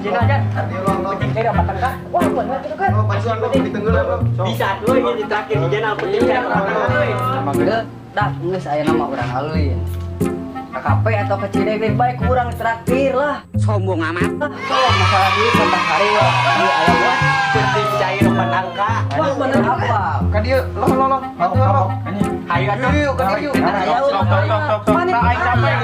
Jenal jan. Penting cair opat angka. Wah, bener gitu kan. Oh, bantuan lo di tenggelam lo. Bisa tuh ini terakhir si Jenal penting cair opat angka euy. Dah, geus aya nama urang alin. Ke kafe atau ke Cideng baik kurang traktir lah. Sombong amat. Sok masalah duit tentang hari wah. Ieu aya buat Penting cair opat angka. Wah, bener apa? Ka dieu, lo lo lo. Bantuan lo. Hayu atuh. Yuk, yuk, ka dieu, yuk. Sok sok sok sok sok. Tah aing capek.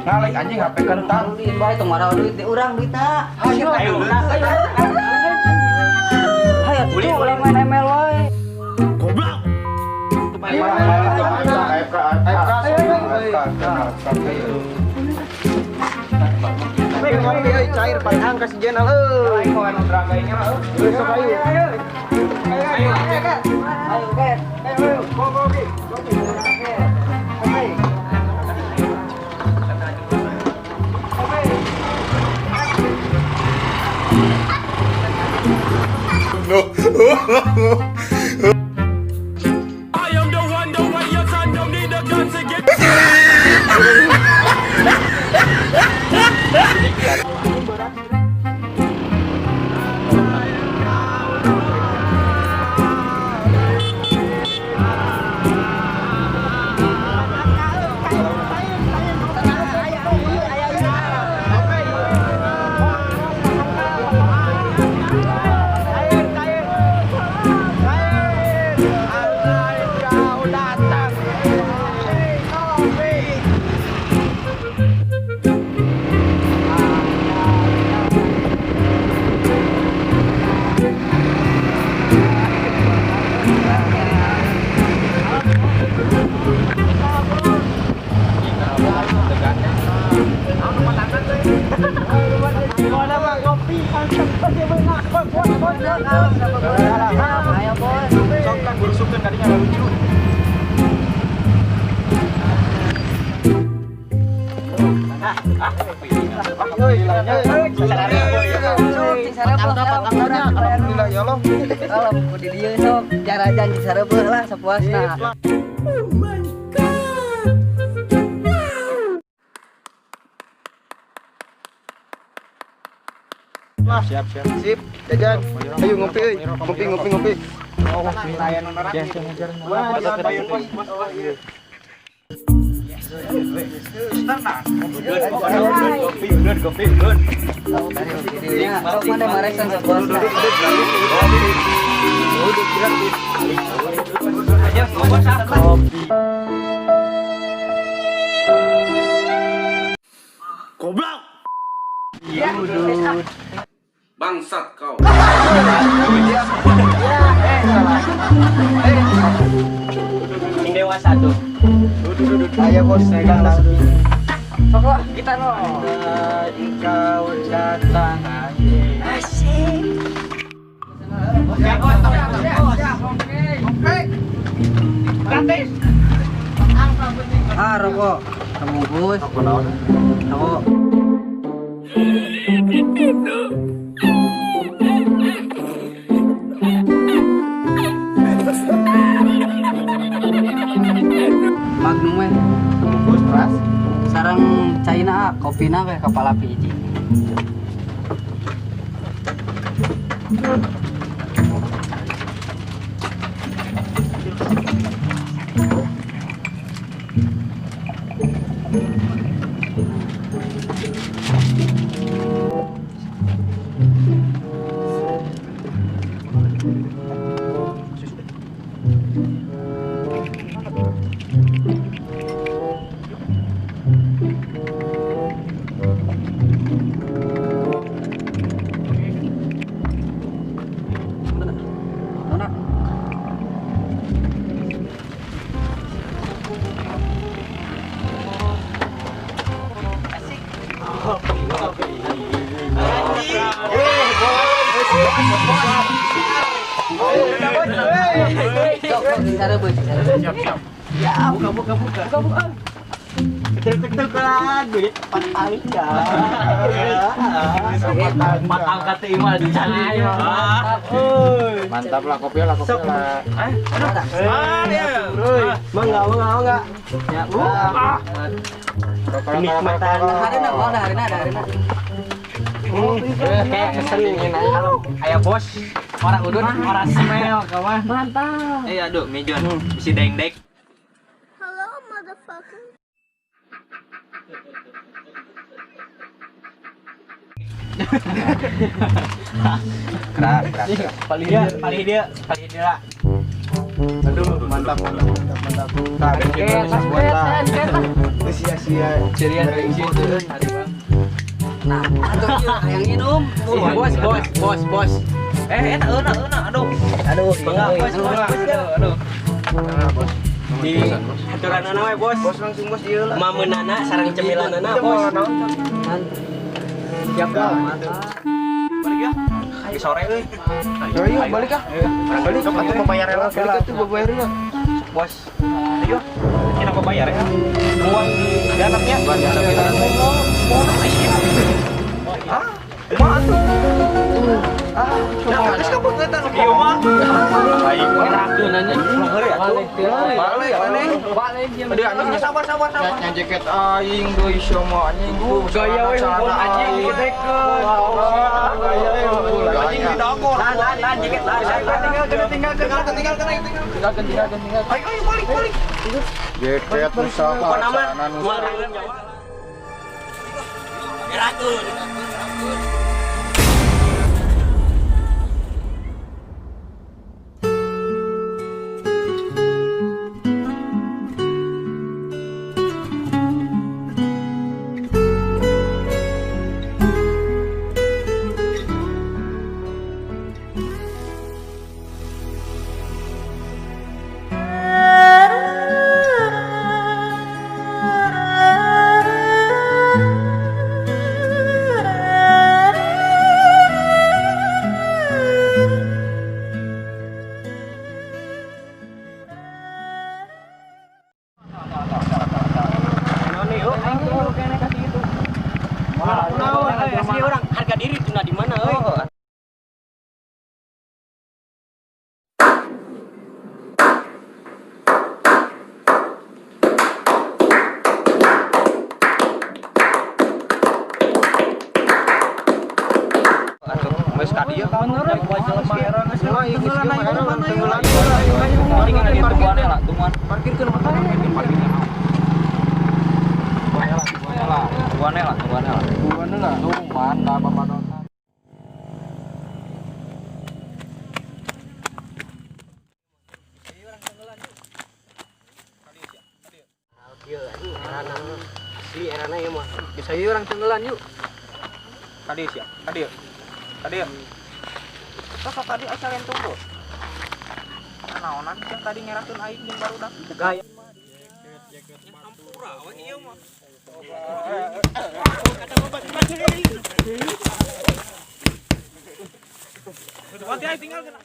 Ngalik anjing HP kentang. Duit bae tong marah duit di urang duitna. Ayo, Ayo Hayu. tuh ulah main ML wae. AFK, AFK, AFK. Ngopi euy, cair paling angka si Jenal euy. Aing anu draga ini mah euy. Sok ayo. Ayo, Ket. Ayo, go go go. I am the one, the way your son don't need a gun to get. Ayo, Bos. Sok kan burusukkeun kadinya lucu. Alhamdulillah ya Allah. Kalau di dieu sok jarajan di sareubeuh lah sapuasna. Siap siap. Sip, jajan. Ayo ngopi euy. Ngopi ngopi ngopi. Kopi, ulun, kopi, ulun. Sok mana maresan sapuasna. Aja kopi. Bangsat kau. Sing dewasa tuh. Ayo bos, saya Sok lah kita no. Engkau datang Asik. Ah, rokok. Sebungkus. Rokok. Magnum we. Bungkus keras. Sarang China kopina we kepala biji. Mana? Sok, sok, disareubeuh, disareubeuh. Siap siap. Ya, buka buka buka. Buka buka. Tek-tek-tekan duit 4 angka. 4 angka teh mah dicari. Mantap lah kopi lah kopi lah. Ah, ya. Mangga, mangga, mangga. Ya, Kenikmatan. Harina, oh, harina, harina. Kayak pesen aya bos, orang udun, orang smell kawan. Mantap. Eh aduh, Mijon bisi dengdek. Hello, motherfucker. Kerak, kerak. Paling dia, paling dia lah. Aduh, mantap, mantap, mantap, mantap. Tah, Oke, tas tas. Sia-sia. Cirian dari Nah, atuh ieu hayang minum. Bos, bos, bos, bos. Eh, eta euna euna, aduh. Aduh, bangga bos, bos, aduh, aduh. Bos. Di aturanana we, bos. Bos langsung bos ieu lah. Mamenana sareng cemilanana, bos. Siap lah. Balik ya. Di sore euy. Ayo balik ah. Balik sok atuh membayar heula. Balik atuh babayar heula. Bos. Ayo. Kita bayar ya. Uang di danapnya. Ah, kumaha tuh? Ah, nah, geus kabeungeutan Ieu mah. Aing Ngerakeun anjing. Balik, balik. Balik dia. Aduh, anjing sabar sabar sabar. Nya jaket aing deui sia mah anjing. Gaya we hukum anjing digedekeun. Gaya we hukum. Anjing didagor. Lan, lan, lan, jaket lan, lan, lan. Tinggal tinggal tinggal tinggal tinggal tinggal tinggal tinggal. Ayo ayo balik balik. Jaket usaha Pokona mah celana nu moal rangun Jawa. Ngerakeun. Asli orang harga diri tuna di mana euy? Atuh geus ka dieu kawan. Parkirkeun Tungguan lah, tungguan lah. Tungguan lah. Tungguan lah, bapak. Erana asli erana ieu mah. Bisa ieu urang tenggelan yuk. Kadieu sia, kadieu. Kadieu. Sok kadieu asal yang tunggu. Naonan yang tadi ngerakeun aing jeung barudak. Gaya. Ampura we ieu mah. Hati aing tinggal kena.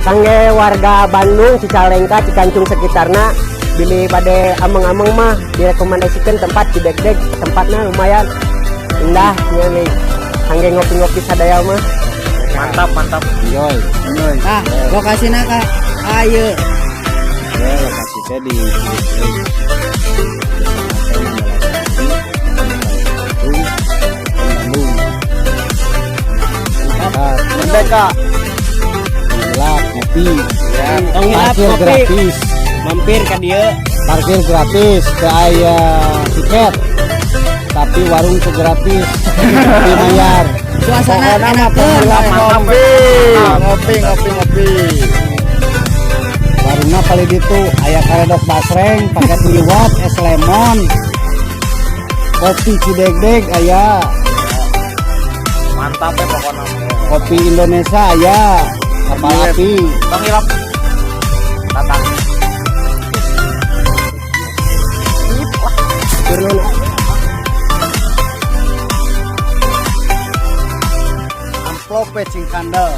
Kangge warga Bandung, Cicalengka, Cikancung sekitarna, bilih bade ameng-ameng mah direkomendasikan tempat Cidegdeg. Tempatnya lumayan indah nya nih, kangge ngopi-ngopi sadaya mah. Mantap, mantap. Enjoy. Enjoy. Nah, lokasina ka ayo. Ya, lokasi teh di Cidegdeg. Bandung, Bandung. Merdeka. Gelap, ngopi. Tong hilap Parkir ngopi. Gratis. Mampir ka dieu. Parkir gratis, teu aya tiket. Tapi warung teu gratis. Tapi bayar. Suasana Pokokna mah enak. tong hilap ngopi. Ngopi, ngopi, ngopi. Warungna paling ditu aya karedok basreng, pakai liwat, es lemon. Kopi Cidegdeg aya, Mantap ya pokoknya. Kopi Indonesia aya, kapal api. Tong hilap. Datang. Turun. Amplop cing kandel.